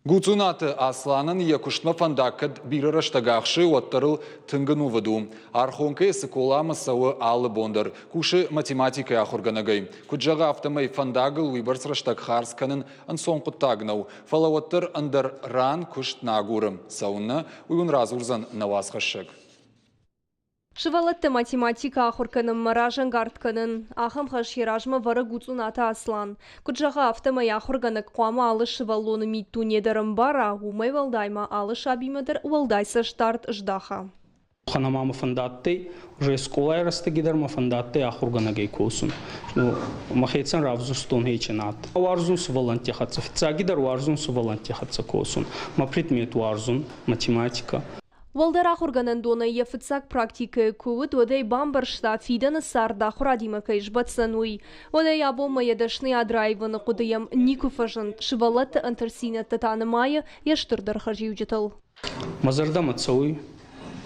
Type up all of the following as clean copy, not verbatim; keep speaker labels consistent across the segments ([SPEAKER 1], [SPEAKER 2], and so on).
[SPEAKER 1] Гуцъунаты Асланӕн йӕ куыстмӕ фӕндаг кӕд бирӕ рӕстӕг ахсы, уӕддӕр ыл тынг ӕнувыд у. Архонкӕйы Цыколамӕ цӕуы алы бон дӕр. Кусы математикӕйы ахуыргӕнӕгӕй. Куыд зӕгъы, афтӕмӕй фӕндагыл уыйбӕрц рӕстӕг хардз кӕнын ӕнцон хъуыддаг нӕу. Фӕлӕ уӕддӕр ӕндӕр ран куыст нӕ агуры. Цӕуыннӕ, уый уын радзурдзӕн нӕ уацхӕссӕг.
[SPEAKER 2] Сывӕллӕтты математикӕ ахуыр кӕнынмӕ разӕнгард кӕнын. Ахӕм хӕс йӕ размӕ вӕры Гуцъунаты Аслан. Куыд зӕгъы, афтӕмӕй ахуыргӕнӕг хъуамӕ алы сывӕллоны миддуне дӕр ӕмбара, уымӕй уӕлдай ма алы сабимӕ дӕр уӕлдай цӕстдард здаха.
[SPEAKER 3] Ханама мӕ фӕндадтӕй, уже скъолай рӕстӕги дӕр мӕ фӕндадтӕй ахургӕнӕгӕй косун. Ну, мӕхецӕн равзурстон хечи над. Уарзун сувӕллӕнтти хӕццӕ. Фиццагидӕр уарзун сувӕллӕнтти хӕццӕ косун. Мӕ предмет уарзун, математикӕ.
[SPEAKER 2] Уӕлдӕр ахуыргӕнӕндонӕй йӕ фыццаг практикӕйы куы уыд, уӕд ӕй бамбӕрста, фидӕны цард ахуырадимӕ кӕй сбӕтдзӕн, уый. Уӕдӕй абонмӕ йӕ дӕсныйад раивыны хъуыды йӕм никуы фӕзынд, сывӕллӕтты ӕнтыстдзинӕдтӕ та нымайы йӕ стырдӕр хӕрзиуджытыл.
[SPEAKER 3] Мӕ зӕрдӕмӕ цӕуй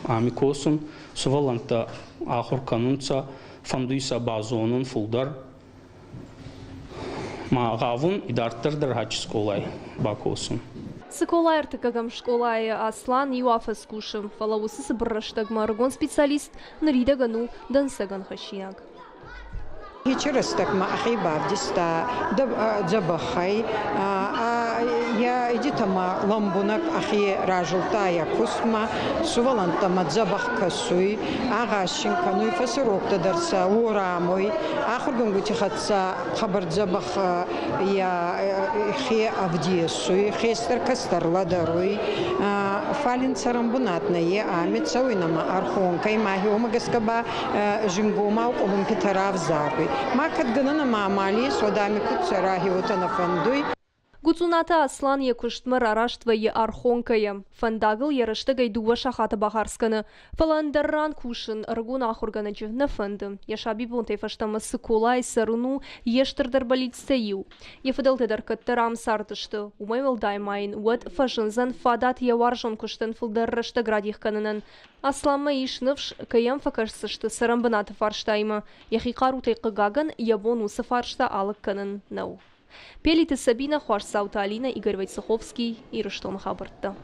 [SPEAKER 3] ами косун, сувӕллӕнттӕ ахур кӕнунцӕ, фӕндуй сӕ базонун фулдӕр. Ма гъавун идарддӕр дӕр гьӕчи скъолай бакосун.
[SPEAKER 2] Цыколайы ӕртыккӕгӕм скъолайы Аслан иу афӕдз кусы, фӕлӕ уыцы цыбыр рӕстӕгмӕ ӕрыгон специалист ныридӕгӕн у дӕнцӕгӕн хӕссинаг.
[SPEAKER 4] Ечи рӕстӕгмӕ ӕхе бавдиста дзӕбӕхӕй, йӕ идитӕмӕ лӕмбунӕг ӕхе разилдта йӕ кустмӕ, сувӕллӕнттӕмӕ дзӕбӕх кӕсуй, агъаз син кӕнуй, фӕсуроктӕ дӕр сӕ уорамуй, ахургӕнгути хӕццӕ хъӕбӕр дзӕбӕх хе ӕвдесуй, хестӕр-кӕстӕр лӕдӕруй. Фал ин цӕрӕнбунат нӕййе, ами цӕуй нӕмӕ Ӕрхонкӕй, ма уомӕ гӕсгӕ ба зингомау къулумпитӕ равзаруй. Ма кӕд гӕнӕн ӕма амал ес, уӕд ами куд цӕра, уотӕ нӕ фӕндуй.
[SPEAKER 2] Гуцъунаты Аслан йӕ куыстмӕ рараст вӕййы Архонкӕйӕ. Фӕндагыл йӕ рӕстӕгӕй дыууӕ сахаты бахардз кӕны, фӕлӕ ӕндӕр ран кусын ӕрыгон ахуыргӕнӕджы нӕ фӕнды. Йӕ сабибонтӕй фӕстӕмӕ Цыколайы цӕрын у йе стырдӕр бӕллицтӕй иу. Йӕ фыдӕлтӕ дӕр кӕддӕр ам цардысты. Уымӕй уӕлдай ма йын уӕд фӕзындзӕн фадат йӕ уарзон куыстӕн фылдӕр рӕстӕг радих кӕнынӕн. Асланмӕ ис ныфс, кӕй йӕм фӕкӕсдзысты цӕрӕнбынаты фарстаимӕ. Йӕхи хъарутӕй хъыгагӕн, йӕ бон уыцы фарста алыг кӕнын нӕу. Пелиты Сабинӕ, Хуасдзауты Алинӕ, Игорь Войцеховский, Ирыстоны хабӕрттӕ.